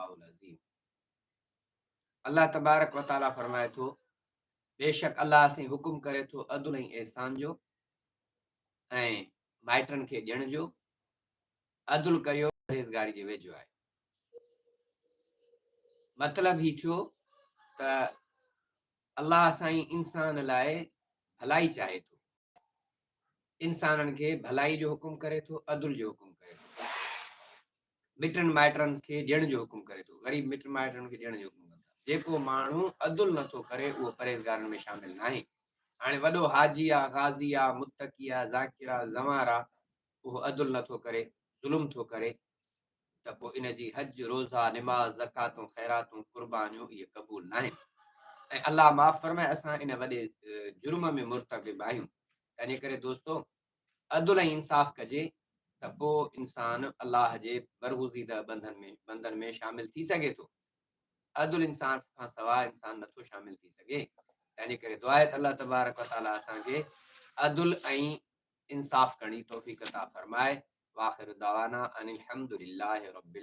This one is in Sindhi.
الله العظيم. الله تبارڪ و تعالي فرمائي ٿو، بيشڪ الله سين حڪم ڪري ٿو عدل ۽ احسان جو ۽ مائٽن کي ڏيڻ جو، عدل ڪريو پرهيزگاري جي ويجهو آهي. مطلب هي ٿيو ته الله سائين انسان لاء ڀلائي چاهي ٿو. انسانن کي ڀلائي جو حڪم ڪري ٿو، عدل جو حڪم ڪري ٿو. مٽن مائٽن کي ڏيڻ جو حڪم ڪري ٿو. غريب مٽن مائٽن کي ڏيڻ جو حڪم ڪن ٿا. جيڪو ماڻهو عدل نٿو ڪري اهو پرهيزگارن ۾ شامل ناهي. هاڻي وڏو حاجي آ، غازي آ، متقي آ، ذاڪر آ، زوار آ، اهو عدل نٿو ڪري، ظلم ٿو ڪري ته پوء ان جي حج، روزا، نماز، زڪواتون، خيراتون، قربانيون اهي قبول ناهن. ۽ الله معاف فرمائي اسان ان وڏي جرم ۾ مرتڪب آهيون. تنهنجي ڪري دوستو عدل ۽ انصاف ڪجي ته پوء انسان الله جي برگزيده ٻنڌن ۾ بندن ۾ شامل ٿي سگهي ٿو. عدل انصاف کان سواء انسان نٿو شامل ٿي سگهي. تنهنجي ڪري دعا آهي ته الله تبارڪ وتعالي اسان کي عدل ۽ انصاف ڪرڻ جي توفيق عطا فرمائي. واخر دعوانا ان الحمد لله رب.